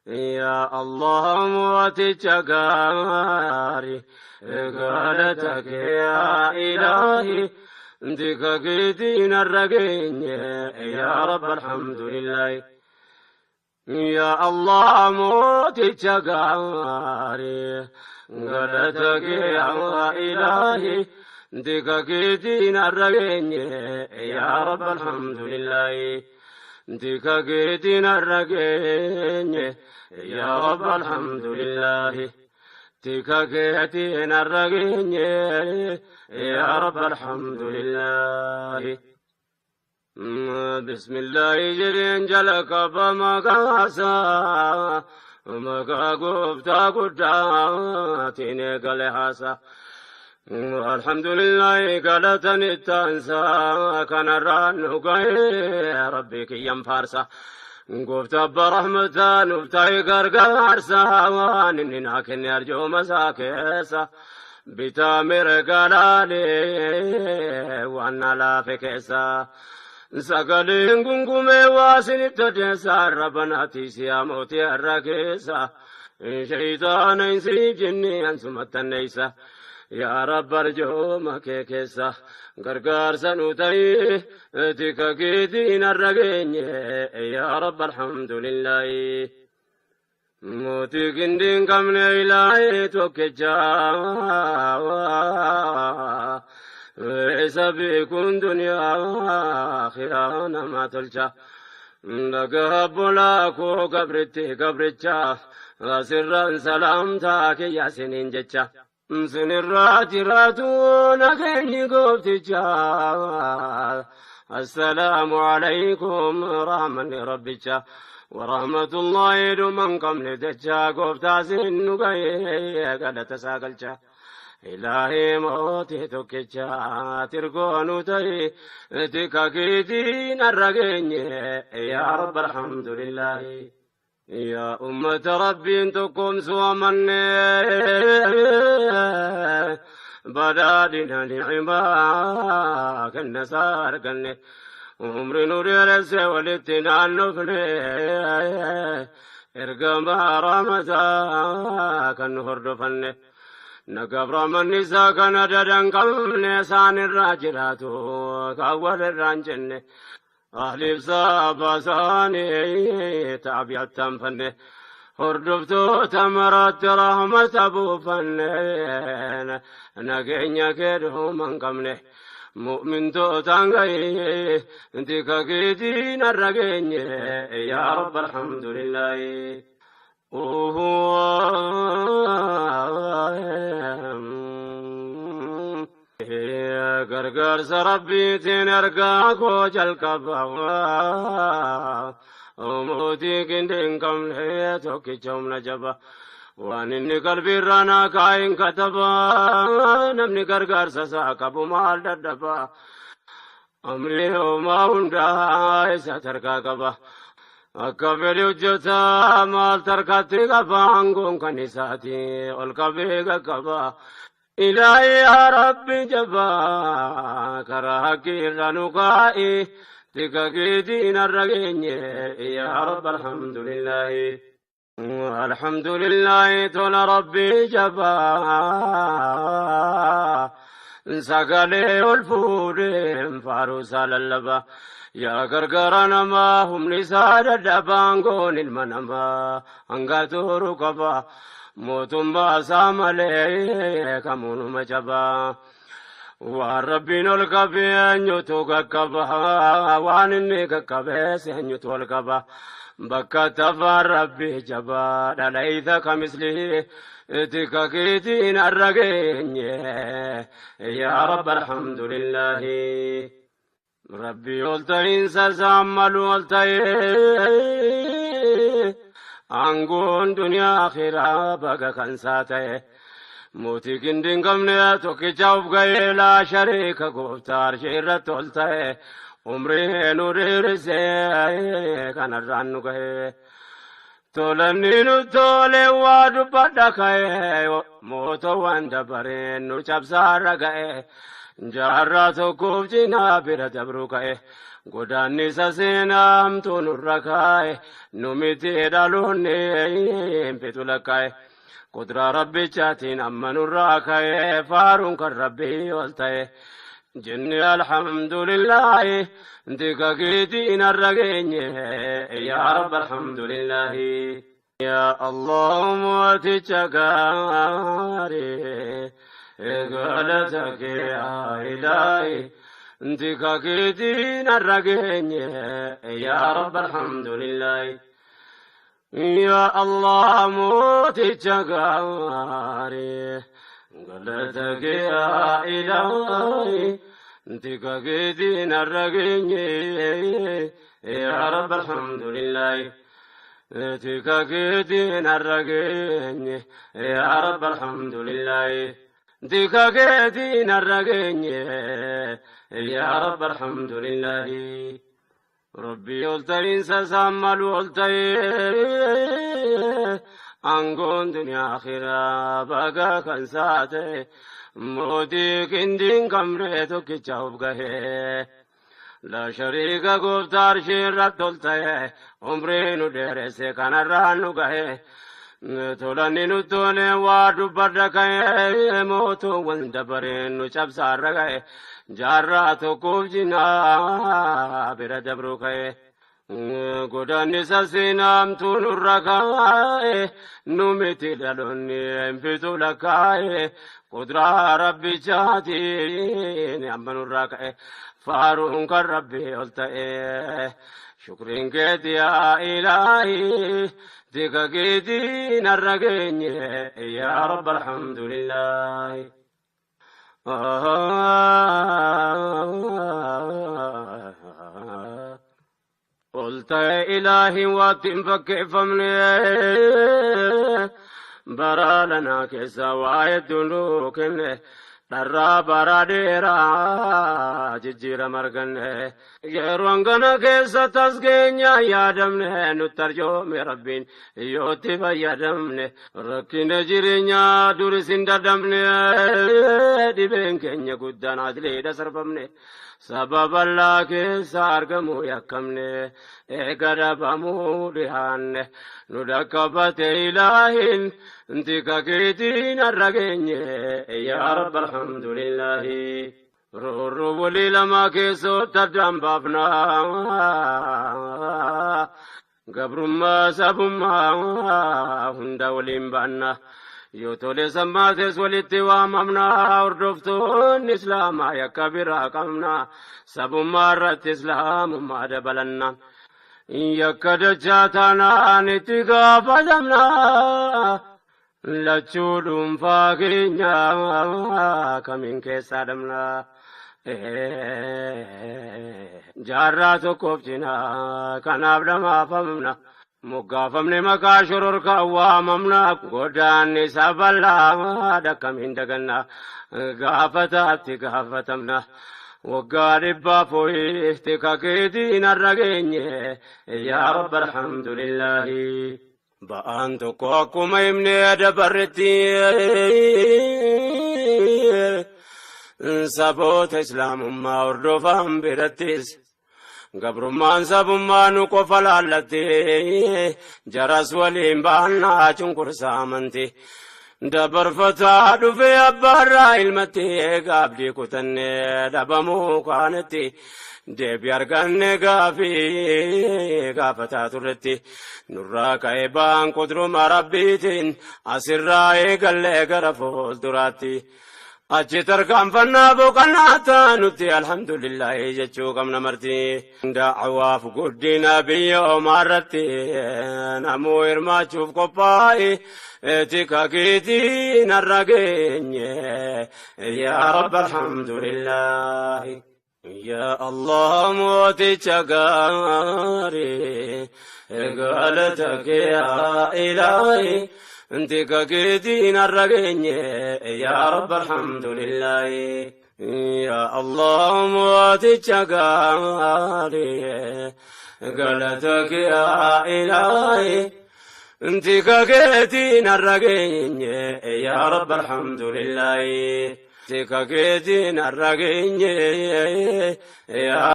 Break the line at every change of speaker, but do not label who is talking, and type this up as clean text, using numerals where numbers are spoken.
Yaa Allah mooticha gaarii, galata kee yaa ilaahi, tika keetiin har'a geenye, yaa Rabbi alhamdulillahi. Yaa Allah mooticha gaarii, galata kee yaa ilaahi, tika keetiin har'a geenye, yaa Rabbi alhamdulillahi. Tika keetiin har'a geenye, yaa Rabbi alhamdulillahi. Tika keetiin har'a geenye, yaa Rabbi alhamdulillahi. Bismillahi jedheen jala qaba maqaasaa, maqaa gooftaa guddaatiin eegale haasaa. Alhamdulillahi galatan ittaansaa, kanarraan nu ga'ee Rabbi kiyyan faarsa. Gooftaa abbaa rahmataa nuuf ta'e gargaarsa, waan inni naa kenne arjooma isaa keessa. Bitaa mirga laalee waan na laafe keessa. Sagaleen gungumee waa isinitti odeessa, arraba siyaa mootii har'a keessa. Shayitaana insiif jinni ansumattanneessa. Yaa Rabbi arjooma kee keessa gargaarsa nu ta'ii, tika keetiin har'a geenye, yaa Rabbi alhamdulillahi. Mootii qindii hin qabne ilaahee tokkicha, isa beekuun duniyaa akhiraa nama tolcha. Dhagaa bolaa koo gabritti gabricha, asirraan salaamtaa kiyya siniin jecha. Sinirraa jiraatu nageenyi goofticha. Assalaamu alaykum rahmanni rabbicha. Warahmatullahi dhuman qabne jecha, gooftaa sin nu ga'ee galata isaa galcha. Ilaahii mootii tokkicha tirgoo nu ta'e, tika keetiin har'a geenye, yaa Rabbi alhamdulillahi. Yaa ummata Rabbiin tokkoomsuu amanne, badhaadhina ni'imaa kenna isaa arganne, umri nu dheeresse walitti naannofne, ergamaa rahmataa kan nu hordofanne. Nagaaf rahmanni isaa kana dadan qabne, isaan irraa jiraatu kan walirraa hin jenne. Ahliif saaba isaanii taabi'attaan fanne, hordoftoota maraatti rahmata buufanne, nageenya kee dhuma hin qabne. Mu'mintootaan gahee tika keetiin har'a geenye, yaa Rabbi alhamdulillahi. Gargaarsa Rabbiitiin ergaa koo jalqaba. Mootii qindii hin qabne tokkicha humna jaba. Waan inni qalbiirraa naa kaa'in kataba. Namni gargaarsa isaa qabu maal dadhaba? Amri homaa hundaa isa tarkaa qaba. Akka fedhe hojjeta, maal tarkaatti qaba? Aangoon kan isaati ol qabee qaqqaba. Ilaahi yaa Rabbi jabaa, karaa haqqii irra nu kaa'i, tika keetiin har'a geenye, yaa Rabbi alhamdulillahi. Alhamdulillahi tola Rabbi jabaa, sagalee ol fuudheen faaruu isaa lallaba. Yaa gargaara namaa humni isaa dadhabaan, goon ilma namaa hanga turu qaba. Mootummaa isaa malee kamuunuma jabaa. Waan Rabbiin ol qabee eenyutu qaqqaba? Waan inni qaqqabees eenyutu ol qaba? Bakka tafaan Rabbi jabaa dhalayta kamislihi, tika keetiin har'a geenye, yaa Rabbi alhamdulillahi. Rabbi ol ta'iinsa isaan malu ol ta'ee, aangoon duniyaa akhiraa baga kan isaa ta'e. Mootii qindii hin qabne tokkicha of ga'ee, laa shariika, gooftaa arshii irratti ol ta'e, umrii nu dheerisee kanarraan nu ga'e. Tolanni nu tole waa dubbadha ka'e, mootowwan dabareen nu cabsaarra ga'e. Jaarraa tokkoof cinaa bira dabruu ka'e. Godaannisa seenaamtuu nurra kaa'e nu miti dhaloonni hin fitu lakkaa'e. Kuduraa rabbichaatiin amma nurraa ka'e faaruun kan rabbii ol ta'e. Jenne alhamdulillaahi tika keetiin har'a geenye yaa rabbi alhamdulillaahi. Yaa Allah mooticha gaarii galata kee yaa ilaahi tika keetiin har'a geenye yaa rabbi alhamdulillaahi. Yaa Allah mooticha gaarii galata kee yaa ilaahi tika keetiin har'a geenye yaa rabbi alhamdulillaahi. Tika keetiin har'a geenye yaa rabbi alhamdulillaahi. Tika keetiin har'a geenye yaa rabbi alhamdulillaahi. Rabbii ol ta'iinsa isaan malu ol ta'ee aangoon duniyaa akhiraa baga kan saate mootii qindiin qabnee tokkicha of gahee. La shariika gooftaa arshii irratti ol ta'e umrii nu dheeresse kanarraan nu gahe. Tolanni nu tole waa dubbadha ka'e mootuuwwan dabareen nu cabsaarra ga'e jaarraa tokkoof jinaa bira dabru ka'e. Godaannisa seenaamtuu nurra kaa'e nu miti dhaloonni hin fitu lakkaa'e kuduraa rabbichaatiin amma nurraa ka'e faaruun kan rabbii ol ta'e. Shukriin keeti yaa ilaahi tika keetiin har'a geenye yaa rabbi alhamdulillaahi. Ol ta'e ilaahi waatti hin fakkeeffamne bara lanaa keessa waa hedduun nuu kenne dharraa bara dheeraa jijjiirama arganne yeroo hangana keessa tasgeenya yaadamne nutti arjoome rabbiin yootti fayyadamne rakkina jireenyaa duris hin dadhabne dhibeen keenya guddaan asliidha sarbamne sababa allaa keessa argamuu yakkamne eega dhabamuu dhihaanne nu dhaqqabate ilaahin tika keetiin har'a geenye yaa rabbi alhamdulillaahi. Roorroo walii lamaa keessootti addaan baafnaa gabrummaa sabummaa hunda waliin baanna. Yoo tole sammaates walitti waamamna hordoftoonni islaamaa yakka biraa qabna sabummaa irratti islaamummaa dabalanna. Yakka dachaa taanaan itti gaafatamna lachuu dhuunfaa keenya kamiin keessaa dhabna. Jaarraa tokkoof cinaa kanaaf dhamaafamna. Moggaafamne maqaa shororkaa waamamna godaanni sabalaa dhakkamiin daganna gaafataatti gaafatamna. Waggaa dhibbaaf ho'i tika keetiin har'a geenye yaa rabbi alhamdulillaahi. Ba'aan tokko akkuma himnee dabarretti saboota islaamummaa hordofan birattis gabrummaan sabummaa nu qofa laallatte jaras waliin baannaa cunqursaa amanti. Dabarfataa dhufee abbaarraa ilmatti gaabdii kutannee dhabamuu kaanetti deebii arganne gaafii gaafataa turretti nurraa ka'ee ba'aan qudruma rabbiitiin asirraa eegallee gara fuulduraatti. Achi tarkaanfannaa boqonnaa taanutti alhamdulillaahi jechuu qabna marti. Da'awaaf guddina biyya omaarratti namuu hirmaachuuf qophaa'e tika keetiin har'a geenye yaa rabbi alhamdulillaahi. Yaa Allah mooticha gaarii galata kee yaa ilaahi tika keetiin har'a geenye yaa rabbi alhamdulillaahi. Yaa Allah mooticha gaarii galata kee yaa ilaahi tika keetiin har'a geenye yaa rabbi alhamdulillaahi. Tika keetiin har'a geenye yaa